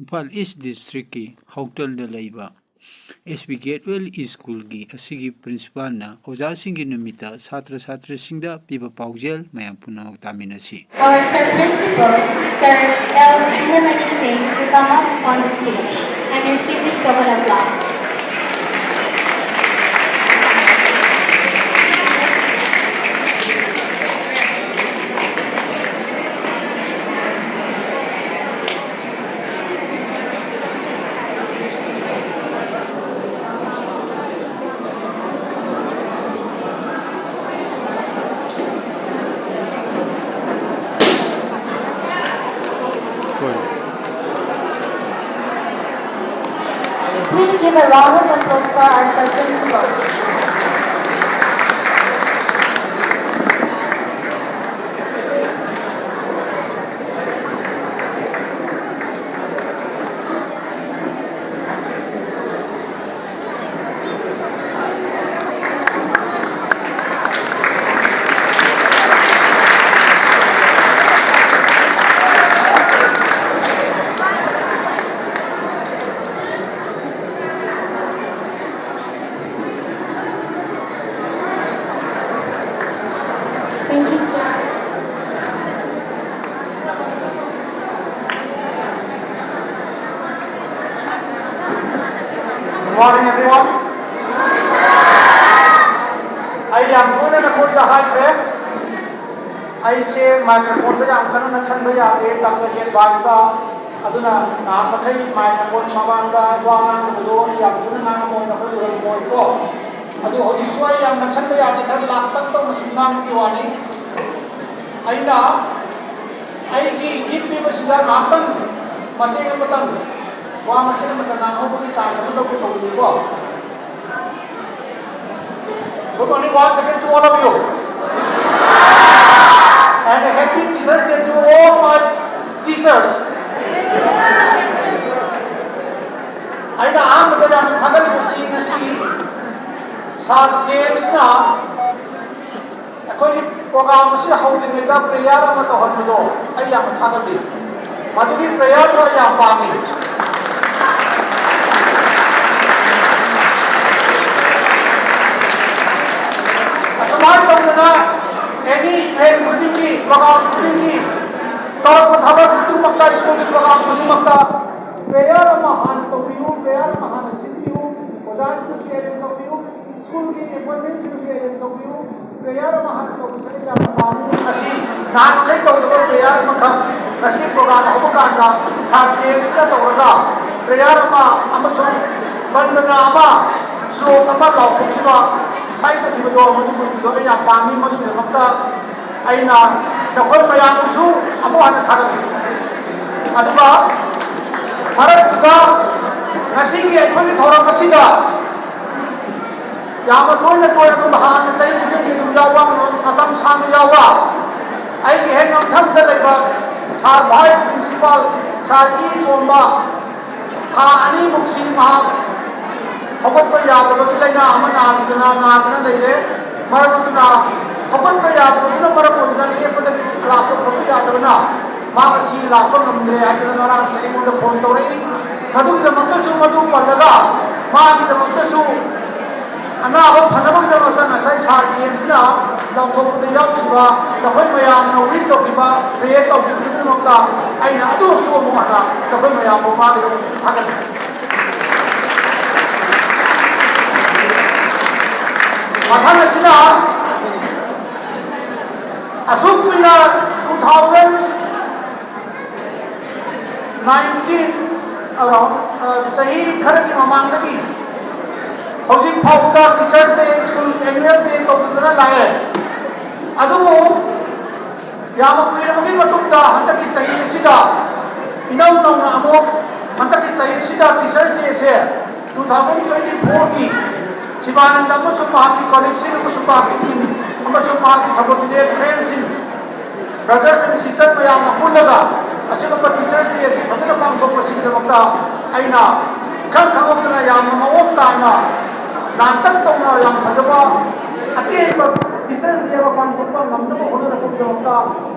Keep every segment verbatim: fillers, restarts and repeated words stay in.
ꯏꯝꯐꯥꯜ ꯏꯁ ꯗꯤꯁꯇ꯭ꯔꯤꯛꯀꯤ ꯍꯧꯇꯦꯜꯗ ꯂꯩꯕ ꯑꯦꯁ ꯕꯤ ꯒꯦꯠꯋꯦꯜ ꯁ꯭ꯀꯨꯜꯒꯤ ꯑꯁꯤꯒꯤ ꯄ꯭ꯔꯤꯟꯁꯤꯄꯥꯜꯅ ꯑꯣꯖꯥꯁꯤꯡꯒꯤ ꯅꯨꯃꯤꯠꯇ ꯁꯥꯇ꯭ꯔ ꯁꯥꯇ꯭ꯔꯤꯁꯤꯡꯗ ꯄꯤꯕ ꯄꯥꯎꯖꯦꯜ ꯃꯌꯥꯝ ꯄꯨꯝꯅꯃꯛ ꯇꯥꯃꯤꯟꯅꯁꯤ꯫ Our Sir Principal, Sir L Dinamani Singh, to come up on the stage and receive this token of love. Please give a round of applause for our Sir Principal. Thank you, sir. Good morning, everyone. ꯑꯩ ꯌꯥꯝ ꯇꯣꯏꯅ ꯅꯈꯣꯏꯗ ꯍꯥꯏꯈ꯭ꯔꯦ, ꯑꯩꯁꯦ ꯃꯥꯏꯀ꯭ꯔꯣꯐꯣꯟꯗ ꯌꯥꯝ ꯀꯟꯅ ꯅꯛꯁꯟꯕ ꯌꯥꯗꯦ, ꯇꯝꯖꯒꯦ ꯑꯦꯗꯚꯥꯏꯁꯇ꯫ ꯑꯗꯨꯅ ꯅꯍꯥꯟ ꯃꯈꯩ ꯃꯥꯏꯀ꯭ꯔꯣꯐꯣꯟ ꯃꯃꯥꯡꯗ ꯋꯥ ꯉꯥꯡꯗꯕꯗꯣ ꯑꯩ ꯌꯥꯝ ꯊꯨꯅ ꯉꯥꯡꯉꯝꯃꯣꯏ, ꯅꯈꯣꯏ ꯎꯔꯝꯃꯣꯏꯀꯣ꯫ ꯑꯗꯨ ꯍꯧꯖꯤꯛꯁꯨ ꯑꯩ ꯌꯥꯝ ꯅꯛꯁꯟꯕ ꯌꯥꯗꯦ, ꯈꯔ ꯂꯥꯞꯇꯛ ꯇꯧꯅ ꯁꯨꯝ ꯉꯥꯡꯕꯒꯤ ꯋꯥꯅꯤ꯫ ꯑꯩꯅ ꯑꯩꯒꯤ ꯒꯤꯐ ꯄꯤꯕꯁꯤꯗ ꯉꯥꯏꯍꯥꯛꯇꯪ ꯃꯇꯦꯛ ꯑꯃꯇꯪ ꯋꯥ ꯃꯆꯦꯠ ꯑꯃꯇꯪ ꯉꯥꯡꯍꯧꯕꯒꯤ ꯆꯥꯟꯁ ꯑꯃ ꯂꯧꯒꯦ ꯇꯧꯕꯅꯤꯀꯣ꯫ Good morning once again to all of you. And a happy Teachers' Day to all my teachers. ꯑꯩꯅ ꯑꯍꯥꯟꯕꯗ ꯌꯥꯝꯅ ꯊꯥꯒꯠꯂꯤꯕꯁꯤ ꯉꯁꯤ ꯁꯥꯔ ꯖꯦꯝꯁꯅ ꯑꯩꯈꯣꯏꯒꯤ ꯄ꯭ꯔꯣꯒ꯭ꯔꯥꯝ ꯑꯁꯤ ꯍꯧꯗ꯭ꯔꯤꯉꯩꯗ ꯄ꯭ꯔꯦꯌꯔ ꯑꯃ ꯇꯧꯍꯟꯕꯗꯣ ꯑꯩ ꯌꯥꯝꯅ ꯊꯥꯒꯠꯂꯤ꯫ ꯃꯗꯨꯒꯤ prayer ꯗꯣ ꯑꯩ ꯌꯥꯝ ꯄꯥꯝꯃꯤ꯫ ꯑꯁꯨꯃꯥꯏꯅ ꯇꯧꯗꯅ any event ꯈꯨꯗꯤꯡꯒꯤ, program ꯈꯨꯗꯤꯡꯒꯤ, ꯇꯧꯔꯛꯄ ꯊꯕꯛ ꯈꯨꯗꯤꯡꯃꯛꯇ, school ꯒꯤ program ꯈꯨꯗꯤꯡꯃꯛꯇ prayer ꯑꯃ ꯍꯥꯟꯅ ꯇꯧꯕꯤꯌꯨ, prayer ꯑꯃ ꯍꯥꯟꯅ ꯁꯤꯟꯕꯤꯌꯨ, ꯑꯣꯖꯥꯁꯤꯡꯅꯁꯨ arrange ꯇꯧꯕꯤꯌꯨ, school ꯒꯤ appointment ꯁꯤꯡꯁꯨ arrange ꯇꯧꯕꯤꯌꯨ꯫ Prayer ꯑꯃ ꯍꯥꯟꯅ ꯇꯧꯕꯁꯤꯅ ꯌꯥꯝꯅ ꯄꯥꯝꯃꯤ꯫ ꯑꯁꯤ ꯅꯍꯥꯟꯃꯈꯩ ꯇꯧꯗꯕ prayer ꯑꯃꯈꯛ ꯉꯁꯤꯒꯤ program ꯍꯧꯕ ꯀꯥꯟꯗ Sir James ꯅ ꯇꯧꯔꯒ prayer ꯑꯃ ꯑꯃꯁꯨꯡ ꯕꯟꯗꯅꯥ ꯑꯃ, ꯁ꯭ꯂꯣꯛ ꯑꯃ ꯂꯥꯎꯊꯣꯛꯈꯤꯕ, recite ꯇꯧꯈꯤꯕꯗꯣ, ꯃꯗꯨꯒꯨꯝꯕꯗꯣ ꯑꯩ ꯌꯥꯝ ꯄꯥꯝꯃꯤ꯫ ꯃꯗꯨꯒꯤꯗꯃꯛꯇ ꯑꯩꯅ ꯅꯈꯣꯏ ꯃꯌꯥꯝꯕꯨꯁꯨ ꯑꯃꯨꯛ ꯍꯟꯅ ꯊꯥꯒꯠꯂꯤ꯫ ꯑꯗꯨꯒ ꯃꯔꯛꯇꯨꯗ ꯉꯁꯤꯒꯤ ꯑꯩꯈꯣꯏꯒꯤ ꯊꯧꯔꯝ ꯑꯁꯤꯗ ꯌꯥꯝꯅ ꯇꯣꯏꯅ ꯇꯣꯏꯅ ꯑꯗꯨꯝ ꯍꯥꯟꯅ ꯆꯍꯤ ꯈꯨꯗꯤꯡꯒꯤ ꯑꯗꯨꯝ ꯌꯥꯎꯕ, ꯃꯇꯝ ꯁꯥꯡꯅ ꯌꯥꯎꯕ, ꯑꯩꯒꯤ ꯍꯦꯛ ꯉꯝꯊꯪꯗ ꯂꯩꯕ Sir Vice Principal Sir E ꯇꯣꯝꯕ, ꯊꯥ ꯑꯅꯤꯃꯨꯛꯁꯤ ꯃꯍꯥꯛ ꯍꯧꯒꯠꯄ ꯌꯥꯗꯕꯒꯤ ꯂꯥꯏꯅꯥ ꯑꯃ ꯅꯥꯗꯅ, ꯅꯥꯗꯅ ꯂꯩꯔꯦ꯫ ꯃꯔꯝ ꯑꯗꯨꯅ ꯍꯧꯒꯠꯄ ꯌꯥꯗꯕꯗꯨꯅ ꯃꯔꯝ ꯑꯣꯏꯗꯨꯅ ꯂꯦꯞꯄꯗꯒꯤ ꯂꯥꯛꯄ ꯈꯣꯠꯄ ꯌꯥꯗꯕꯅ ꯃꯥ ꯉꯁꯤ ꯂꯥꯛꯄ ꯉꯝꯗ꯭ꯔꯦ ꯍꯥꯏꯗꯨꯅ ꯉꯔꯥꯡꯁꯦ ꯑꯩꯉꯣꯟꯗ phone ꯇꯧꯔꯛꯏ꯫ ꯃꯗꯨꯒꯤꯗꯃꯛꯇꯁꯨ ꯃꯗꯨ ꯄꯜꯂꯒ ꯃꯥꯒꯤꯗꯃꯛꯇꯁꯨ ꯑꯅꯥꯕ ꯐꯅꯕꯒꯤꯗꯃꯛꯇ ꯉꯁꯥꯏ Sir James ꯅ ꯂꯥꯎꯊꯣꯛꯄꯗ ꯌꯥꯎꯈꯤꯕ ꯅꯈꯣꯏ ꯃꯌꯥꯝꯅ wish ꯇꯧꯈꯤꯕ, prayer ꯇꯧꯈꯤꯕꯗꯨꯒꯤꯗꯃꯛꯇ ꯑꯩꯅ ꯑꯗꯨꯃꯛꯁꯨ ꯑꯃꯨꯛ ꯍꯟꯅ ꯅꯈꯣꯏ ꯃꯌꯥꯝꯕꯨ ꯃꯥꯒꯤꯗꯃꯛꯇ ꯊꯥꯒꯠꯂꯤ꯫ ꯃꯊꯪ ꯑꯁꯤꯅ ꯑꯁꯨꯛ ꯀꯨꯏꯅ two thousand nineteen, ꯑ, ꯑ, ꯆꯍꯤ ꯈꯔꯒꯤ ꯃꯃꯥꯡꯗꯒꯤ ꯍꯧꯖꯤꯛ ꯐꯥꯎꯕꯗ Teachers Day, school annual day ꯇꯧꯗꯨꯅ ꯂꯥꯛꯑꯦ꯫ ꯑꯗꯨꯕꯨ ꯌꯥꯝꯅ ꯀꯨꯏꯔꯕꯒꯤ ꯃꯇꯨꯡꯗ ꯍꯟꯗꯛꯀꯤ ꯆꯍꯤ ꯑꯁꯤꯗ ꯏꯅꯧ ꯅꯧꯅ ꯑꯃꯨꯛ ꯍꯟꯗꯛꯀꯤ ꯆꯍꯤ ꯑꯁꯤꯗ Teachers Day ꯁꯦ two thousand twenty four ꯒꯤ ꯁꯤꯕꯥꯅꯟꯗ ꯑꯃꯁꯨꯡ ꯃꯍꯥꯛꯀꯤ colleague ꯁꯤꯡ ꯑꯃꯁꯨꯡ ꯃꯍꯥꯛꯀꯤ team ꯑꯃꯁꯨꯡ ꯃꯍꯥꯛꯀꯤ subordinate friend ꯁꯤꯡ, brothers and sisters ꯃꯌꯥꯝꯅ ꯄꯨꯜꯂꯒ ꯑꯁꯤꯒꯨꯝꯕ Teachers Day ꯑꯁꯤ ꯐꯖꯅ ꯄꯥꯡꯊꯣꯛꯄꯁꯤꯒꯤꯗꯃꯛꯇ ꯑꯩꯅ ꯏꯈꯪ ꯈꯪꯍꯧꯗꯅ ꯌꯥꯝꯅ ꯃꯑꯣꯡ ꯇꯥꯅ ꯂꯥꯡꯇꯛ ꯇꯧꯅ ꯌꯥꯝ ꯐꯖꯕ ꯑꯇꯦꯟꯕ Teachers Day ꯑꯃ ꯄꯥꯡꯊꯣꯛꯄ ꯉꯝꯅꯕ ꯍꯣꯠꯅꯔꯛꯄꯒꯤꯗꯃꯛꯇ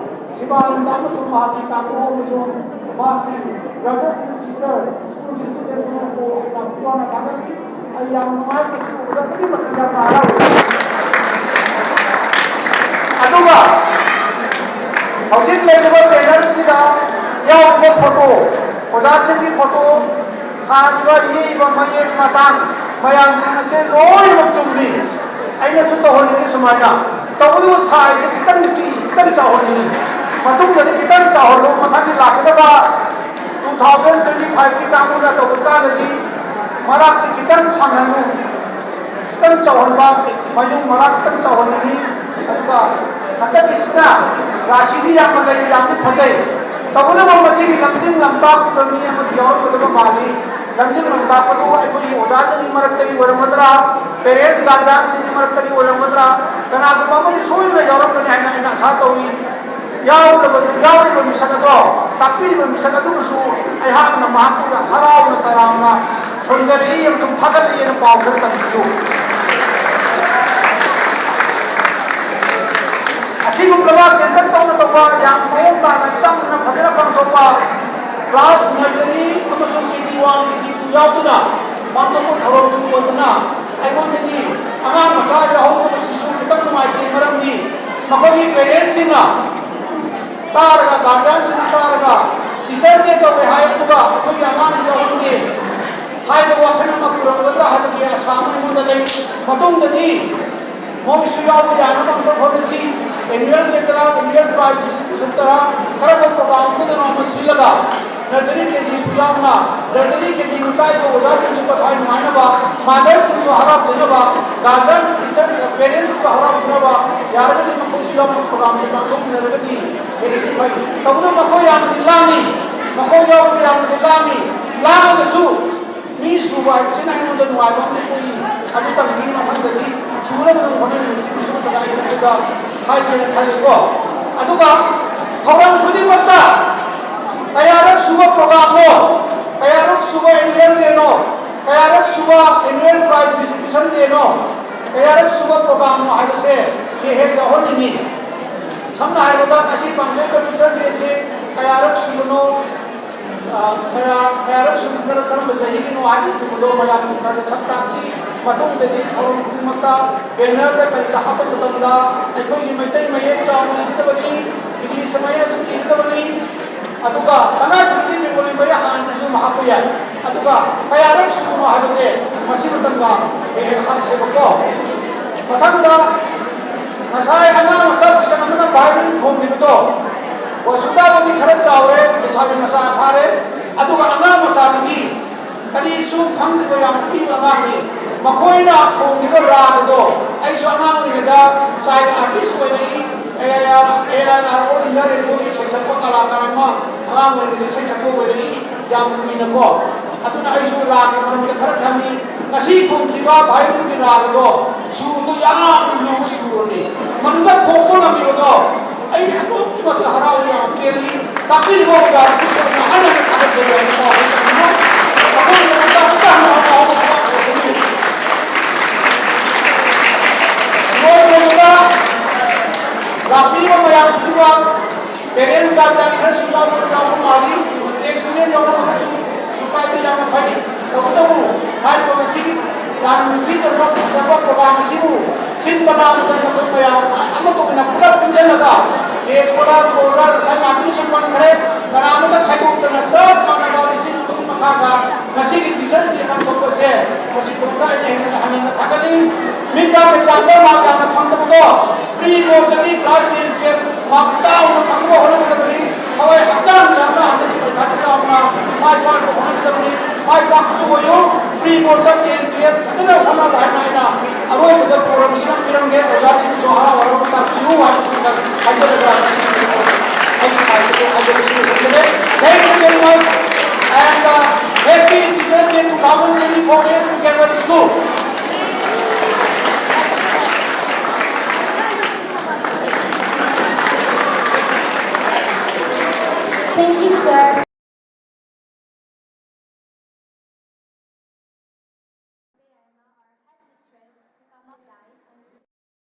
ꯁꯤꯕꯥꯅꯟꯗ ꯑꯃꯁꯨꯡ ꯃꯍꯥꯛꯀꯤ ꯀꯥꯡꯕꯨ ꯑꯃꯁꯨꯡ ꯃꯍꯥꯛꯀꯤ brothers and sisters, ꯁ꯭ꯀꯨꯜꯒꯤ ꯁ꯭ꯇꯨꯗꯦꯟ ꯄꯨꯝꯅꯃꯛꯄꯨ ꯑꯩꯅ ꯄꯨꯛꯅꯤꯡ ꯊꯧꯒꯠꯂꯤ꯫ ꯑꯩ ꯌꯥꯝ ꯅꯨꯡꯉꯥꯏ, ꯃꯁꯤ ꯎꯕꯗ ꯑꯗꯨꯛꯀꯤ ꯃꯇꯤꯛ ꯌꯥꯝꯅ ꯍꯔꯥꯎꯏ꯫ ꯑꯗꯨꯒ ꯍꯧꯖꯤꯛ ꯂꯩꯔꯤꯕ banner ꯁꯤꯗ ꯌꯥꯎꯔꯤꯕ photo, ꯑꯣꯖꯥꯁꯤꯡꯒꯤ photo, ꯊꯥꯔꯤꯕ, ꯌꯦꯛꯏꯕ ꯃꯌꯦꯛ ꯃꯇꯥꯡ ꯃꯌꯥꯝꯁꯤꯡ ꯑꯁꯦ ꯂꯣꯏꯅꯃꯛ ꯆꯨꯝꯃꯤ꯫ ꯑꯩꯅꯁꯨ ꯇꯧꯍꯟꯅꯤꯡꯉꯤ ꯁꯨꯃꯥꯏꯅ꯫ ꯇꯧꯕꯇꯕꯨ size ꯁꯦ ꯈꯤꯇꯪꯗꯤ ꯄꯤꯛꯏ, ꯈꯤꯇꯪ ꯆꯥꯎꯍꯟꯅꯤꯡꯉꯤ꯫ ꯃꯇꯨꯡꯗꯗꯤ ꯈꯤꯇꯪ ꯆꯥꯎꯍꯜꯂꯨ, ꯃꯊꯪꯒꯤ ꯂꯥꯛꯀꯗꯕ two thousand twenty five ꯀꯤ ꯀꯥꯡꯕꯨꯅ ꯇꯧꯕ ꯀꯥꯟꯗꯗꯤ ꯃꯔꯥꯛꯁꯤ ꯈꯤꯇꯪ ꯁꯥꯡꯍꯜꯂꯨ, ꯈꯤꯇꯪ ꯆꯥꯎꯍꯟꯕ, ꯃꯌꯨꯡ ꯃꯔꯥꯛ ꯈꯤꯇꯪ ꯆꯥꯎꯍꯟꯅꯤꯡꯉꯤ꯫ ꯑꯗꯨꯒ ꯍꯟꯗꯛꯀꯤꯁꯤꯅ ꯔꯥꯁꯤꯗꯤ ꯌꯥꯝꯅ ꯂꯩ, ꯌꯥꯝꯗꯤ ꯐꯖꯩ꯫ ꯇꯧꯕꯇꯕꯨ ꯃꯁꯤꯒꯤ ꯂꯝꯖꯤꯡ ꯂꯝꯇꯥꯛꯄꯤꯕ ꯃꯤ ꯑꯃꯗꯤ ꯌꯥꯎꯔꯝꯒꯗꯕ ꯃꯥꯜꯂꯤ꯫ ꯂꯝꯖꯤꯡ ꯂꯝꯇꯥꯛꯄꯗꯨ ꯑꯩꯈꯣꯏꯒꯤ ꯑꯣꯖꯥꯁꯤꯡꯒꯤ ꯃꯔꯛꯇꯒꯤ ꯑꯣꯏꯔꯝꯒꯗ꯭ꯔꯥ, parents guardianꯁꯤꯡꯒꯤ ꯃꯔꯛꯇꯒꯤ ꯑꯣꯏꯔꯝꯒꯗ꯭ꯔꯥ, ꯀꯅꯥꯒꯨꯝꯕ ꯑꯃꯗꯤ ꯁꯣꯏꯗꯅ ꯌꯥꯎꯔꯝꯒꯅꯤ ꯍꯥꯏꯅ ꯑꯩꯅ ꯑꯁꯥ ꯇꯧꯏ꯫ ꯌꯥꯎꯔꯤꯕ, ꯌꯥꯎꯔꯤꯕ ꯃꯤꯁꯛ ꯑꯗꯣ, ꯇꯥꯛꯄꯤꯔꯤꯕ ꯃꯤꯁꯛ ꯑꯗꯨꯕꯨꯁꯨ ꯑꯩꯍꯥꯛꯅ ꯃꯍꯥꯛꯄꯨ ꯍꯔꯥꯎꯅ ꯇꯔꯥꯝꯅ ꯁꯣꯟꯖꯔꯛꯏ ꯑꯃꯁꯨꯡ ꯊꯥꯒꯠꯂꯛꯏ ꯍꯥꯏꯅ ꯄꯥꯎ ꯈꯔ ꯇꯝꯕꯤꯌꯨ꯫ ꯑꯁꯤꯒꯨꯝꯂꯕ ꯇꯦꯟꯇꯛ ꯇꯧꯅ ꯇꯧꯕ, ꯌꯥꯝ ꯃꯑꯣꯡ ꯇꯥꯅ ꯆꯝꯅ ꯐꯖꯅ ꯄꯥꯡꯊꯣꯛꯄ, class nursery ꯑꯃꯁꯨꯡ KG one, KG two ꯌꯥꯎꯗꯨꯅ ꯄꯥꯡꯊꯣꯛꯄ ꯊꯧꯔꯝ ꯑꯣꯏꯕꯅ ꯑꯩꯉꯣꯟꯗꯗꯤ ꯑꯉꯥꯡ ꯃꯆꯥ ꯌꯥꯎꯍꯧꯗꯕꯁꯤꯁꯨ ꯈꯤꯇꯪ ꯅꯨꯡꯉꯥꯏꯇꯦ꯫ ꯃꯔꯝꯗꯤ ꯃꯈꯣꯏꯒꯤ parentsꯁꯤꯡꯅ ꯇꯥꯔꯒ, guardianꯁꯤꯡꯅ ꯇꯥꯔꯒ, teacher day ꯇꯧꯋꯦ ꯍꯥꯏ, ꯑꯗꯨꯒ ꯑꯩꯈꯣꯏꯒꯤ ꯑꯉꯥꯡꯗꯤ ꯌꯥꯎꯍꯟꯗꯦ ꯍꯥꯏꯕ ꯋꯥꯈꯜ ꯑꯃ ꯄꯨꯔꯝꯒꯗ꯭ꯔꯥ ꯍꯥꯏꯕꯒꯤ ꯑꯁꯥ ꯑꯃ ꯑꯩꯉꯣꯟꯗ ꯂꯩ꯫ ꯃꯇꯨꯡꯗꯗꯤ ꯃꯣꯏꯁꯨ ꯌꯥꯎꯕ ꯌꯥꯅꯕ ꯑꯝꯇ ꯍꯣꯠꯅꯁꯤ꯫ Annual dayꯗꯔ, annual prize distributionꯗꯔ, ꯀꯔꯝꯕ program ꯑꯃꯗꯅꯣ ꯑꯃ ꯁꯤꯜꯂꯒ nursery KGꯁꯨ ꯌꯥꯎꯅ, nursery KG ꯃꯇꯥꯏꯒꯤ ꯑꯣꯖꯥꯁꯤꯡꯁꯨ ꯄꯣꯊꯥꯏ ꯅꯨꯡꯉꯥꯏꯅꯕ, motherꯁꯤꯡꯁꯨ ꯍꯔꯥꯎꯖꯅꯕ, guardian, teacher, parentsꯁꯨ ꯍꯔꯥꯎꯖꯅꯕ, ꯌꯥꯔꯒꯗꯤ ꯃꯈꯣꯏꯁꯨ ꯌꯥꯎꯅ programꯁꯦ ꯄꯥꯡꯊꯣꯛꯃꯤꯟꯅꯔꯒꯗꯤ ꯍꯦꯟꯅꯗꯤ ꯐꯩ꯫ ꯇꯧꯕꯇꯕꯨ ꯃꯈꯣꯏ ꯌꯥꯝꯅꯗꯤ ꯂꯥꯡꯏ꯫ ꯃꯈꯣꯏ ꯌꯥꯎꯕꯗ ꯌꯥꯝꯅꯗꯤ ꯂꯥꯡꯏ꯫ ꯂꯥꯡꯉꯒꯁꯨ ꯃꯤ ꯁꯨꯕ ꯍꯥꯏꯕꯁꯤꯅ ꯑꯩꯉꯣꯟꯗ ꯅꯨꯡꯉꯥꯏꯕ ꯑꯃꯗꯤ ꯄꯣꯛꯏ꯫ ꯑꯗꯨ ꯇꯝꯕꯤꯒꯤ ꯃꯊꯪꯗꯗꯤ ꯁꯨꯅꯕ ꯑꯗꯨꯝ ꯍꯣꯠꯅꯃꯤꯟꯅꯁꯤ꯫ ꯃꯁꯤꯃ ꯀꯗꯥꯏꯗ ꯑꯩꯈꯣꯏꯗ ꯍꯥꯏꯒꯦꯅ ꯈꯜꯂꯤꯀꯣ꯫ ꯑꯗꯨꯒ ꯊꯧꯔꯝ ꯈꯨꯗꯤꯡꯃꯛꯇ ꯀꯌꯥꯔꯛ ꯁꯨꯕ programꯅꯣ, ꯀꯌꯥꯔꯛ ꯁꯨꯕ annual dayꯅꯣ, ꯀꯌꯥꯔꯛ ꯁꯨꯕ annual prize distribution dayꯅꯣ, ꯀꯌꯥꯔꯛ ꯁꯨꯕ programꯅꯣ ꯍꯥꯏꯕꯁꯦ ꯍꯦꯛ ꯍꯦꯛ ꯌꯥꯎꯍꯟꯅꯤꯡꯉꯤ꯫ ꯁꯝꯅ ꯍꯥꯏꯔꯕꯗ ꯉꯁꯤ ꯄꯥꯡꯊꯣꯛꯏꯕ Teachers Dayꯁꯤ ꯀꯌꯥꯔꯛ ꯁꯨꯕꯅꯣ, ꯀꯌꯥ ꯀꯌꯥꯔꯛ ꯁꯨꯈ꯭ꯔ ꯀꯔꯝꯕ ꯆꯍꯤꯒꯤꯅꯣ ꯍꯥꯏꯕꯅꯆꯤꯡꯕꯗꯣ ꯃꯌꯥꯝꯅꯁꯨ ꯈꯔ ꯈꯔ ꯁꯛ ꯇꯥꯛꯁꯤ꯫ ꯃꯇꯨꯡꯗꯗꯤ ꯊꯧꯔꯝ ꯈꯨꯗꯤꯡꯃꯛꯇ ꯕꯦꯅꯔꯗ ꯀꯔꯤꯗ ꯍꯥꯞꯄ ꯃꯇꯝꯗ ꯑꯩꯈꯣꯏꯒꯤ ꯃꯩꯇꯩ ꯃꯌꯦꯛ ꯆꯥꯎꯅ ꯏꯒꯗꯕꯅꯤ, ꯏꯪꯂꯤꯁ ꯃꯌꯦꯛ ꯑꯗꯨꯝ ꯏꯒꯗꯕꯅꯤ꯫ ꯑꯗꯨꯒ ꯇꯉꯥꯏ ꯐꯗ꯭ꯔꯗꯤ ꯕꯦꯡꯒꯣꯂꯤ ꯃꯌꯦꯛ ꯍꯥꯟꯅꯗꯁꯨ ꯑꯗꯨꯝ ꯍꯥꯞꯄ ꯌꯥꯏ꯫ ꯑꯗꯨꯒ ꯀꯌꯥꯔꯛ ꯁꯨꯕꯅꯣ ꯍꯥꯏꯕꯁꯦ ꯃꯁꯤ ꯃꯇꯝꯗ ꯍꯦꯛ ꯍꯦꯛ ꯍꯥꯞꯁꯦꯕꯀꯣ꯫ ꯃꯊꯪꯗ ꯉꯁꯥꯏ ꯑꯉꯥꯡ ꯃꯆꯥ ꯃꯁꯛ ꯑꯃꯅ ꯚꯥꯏꯑꯣꯂꯤꯟ ꯈꯣꯡꯈꯤꯕꯗꯣ, ꯋꯥꯁꯨꯗꯥꯕꯨꯗꯤ ꯈꯔ ꯆꯥꯎꯔꯦ, ꯂꯩꯁꯥꯕꯤ ꯃꯆꯥ ꯐꯥꯔꯦ꯫ ꯑꯗꯨꯒ ꯑꯉꯥꯡ ꯃꯆꯥꯗꯨꯗꯤ ꯀꯔꯤꯁꯨ ꯈꯪꯗ꯭ꯔꯤꯕ ꯌꯥꯝꯅ ꯄꯤꯛꯏꯕ ꯑꯉꯥꯡꯅꯤ꯫ ꯃꯈꯣꯏꯅ ꯈꯣꯡꯂꯤꯕ ꯔꯥꯒꯗꯣ ꯑꯩꯁꯨ ꯑꯉꯥꯡ ꯑꯣꯏꯔꯤꯉꯩꯗ ꯆꯥꯏꯜ ꯑꯥꯔꯇꯤꯁ ꯑꯣꯏꯔꯛꯏ, A I R, A I R all India ꯔꯦꯗꯤꯑꯣꯒꯤ ꯏꯁꯩ ꯁꯛꯄ ꯀꯂꯥꯀꯥꯔ ꯑꯃ ꯑꯉꯥꯡ ꯑꯣꯏꯔꯤꯉꯩꯗ ꯏꯁꯩ ꯁꯛꯄ ꯑꯣꯏꯔꯛꯏ ꯌꯥꯝꯅ ꯀꯨꯏꯅꯀꯣ꯫ ꯑꯗꯨꯅ ꯑꯩꯁꯨ ꯔꯥꯒꯤ ꯃꯔꯝꯗ ꯈꯔ ꯈꯪꯉꯤ꯫ ꯉꯁꯤ ꯈꯣꯡꯈꯤꯕ ꯚꯥꯏꯕꯜꯒꯤ ꯔꯥꯒꯗꯣ ꯁꯨꯔꯗꯣ ꯌꯥꯝꯅ ꯂꯨꯕ ꯁꯨꯔꯅꯤ꯫ ꯃꯗꯨꯗ ꯈꯣꯡꯕ ꯉꯝꯃꯤꯕꯗꯣ ꯑꯩ ꯑꯗꯨꯛꯀꯤ ꯃꯇꯤꯛ ꯍꯔꯥꯎꯏ, ꯌꯥꯝ ꯄꯦꯜꯂꯤ꯫ ꯇꯥꯛꯄꯤꯔꯤꯕ ꯑꯣꯖꯥꯁꯤꯡꯁꯨ ꯑꯩꯅ ꯍꯥꯏꯅ ꯊꯥꯒꯠꯆꯔꯤ ꯍꯥꯏꯅ ꯄꯥꯎ ꯑꯃ ꯇꯝꯕꯤꯌꯨ꯫ ꯃꯈꯣꯏꯒꯤꯗꯃꯛꯇ ꯑꯃꯨꯛꯀ ꯍꯟꯅ ꯍꯔꯥꯎꯕ ꯊꯧꯔꯥꯡ ꯇꯧꯔꯛꯀꯅꯤ꯫ ꯂꯣꯏꯔꯕꯗ ꯂꯥꯛꯄꯤꯔꯤꯕ ꯃꯌꯥꯝ ꯈꯨꯗꯤꯡꯃꯛ parent guardian ꯈꯔꯁꯨ ꯌꯥꯎꯕ ꯌꯥꯎꯕ ꯃꯥꯜꯂꯤ꯫ Ex student ꯌꯥꯎꯔꯝꯃꯒꯁꯨ ꯀꯩꯁꯨ ꯀꯥꯏꯗꯦ, ꯌꯥꯝꯅ ꯐꯩ꯫ ꯇꯧꯕꯇꯕꯨ ꯍꯥꯏꯔꯤꯕ ꯉꯁꯤꯒꯤ ꯌꯥꯝ ꯅꯤꯡꯊꯤꯖꯔꯕ ꯐꯖꯕ program ꯑꯁꯤꯕꯨ ꯁꯤꯟꯕ ꯂꯥꯡꯕꯗ ꯅꯈꯣꯏ ꯃꯌꯥꯝ ꯑꯃꯠꯇ ꯑꯣꯏꯅ ꯄꯨꯂꯞ ꯄꯨꯟꯁꯤꯜꯂꯒ day scholar, boarder, ꯉꯁꯥꯏ ꯃꯥꯕꯤꯅꯁꯨ ꯄꯟꯈ꯭ꯔꯦ, ꯀꯅꯥ ꯑꯃꯠꯇ ꯈꯥꯏꯗꯣꯛꯇꯅ ꯆꯞ ꯃꯥꯟꯅꯕ ꯂꯤꯁꯤꯡ ꯑꯃꯒꯤ ꯃꯈꯥꯗ ꯉꯁꯤꯒꯤ Teachers' Day ꯄꯥꯡꯊꯣꯛꯄꯁꯦ ꯃꯁꯤꯒꯤꯗꯃꯛꯇ ꯑꯩꯅ ꯍꯦꯟꯅ ꯍꯟꯅ ꯊꯥꯒꯠꯂꯤ꯫ Mid term exam ꯗ mark ꯌꯥꯝꯅ ꯐꯪꯗꯕꯗꯣ pre board ꯇꯒꯤ class ten, twelve mark ꯆꯥꯎꯅ ꯐꯪꯅꯕ ꯍꯣꯠꯅꯒꯗꯕꯅꯤ꯫ ꯊꯋꯥꯏ ꯍꯛꯆꯥꯡ ꯌꯥꯎꯅ ꯍꯟꯗꯛꯀꯤ ꯄꯔꯤꯈꯥꯗ ꯆꯥꯎꯅ ꯃꯥꯏ ꯄꯥꯛꯅꯕ ꯍꯣꯠꯅꯒꯗꯕꯅꯤ꯫ ꯃꯥꯏ ꯄꯥꯛꯄꯗꯨ ꯑꯣꯏꯌꯨ꯫ Pre board ꯇ ten, twelve ꯐꯖꯅ ꯍꯣꯠꯅꯕ ꯍꯥꯏꯅ ꯑꯩꯅ ꯑꯔꯣꯏꯕꯗ ꯄ꯭ꯔꯣꯒ꯭ꯔꯥꯝ ꯑꯁꯤ ꯄꯤꯔꯝꯒꯦ꯫ ꯑꯣꯖꯥꯁꯤꯡꯅꯁꯨ ꯍꯔꯥꯎ ꯍꯔꯥꯎꯅ ꯇꯥꯛꯄꯤꯌꯨ ꯍꯥꯏꯕꯗꯨ ꯈꯛꯇꯪ ꯍꯥꯏꯖꯔꯒ ꯑꯩꯒꯤ ꯁꯥꯏꯠꯇꯒꯤ ꯍꯥꯏꯖꯕꯁꯤ ꯂꯣꯏꯁꯤꯟꯖꯔꯦ꯫ Thank you very much and, uh, happy Teachers' Day two thousand twenty-four in Calvary School. Thank you, sir.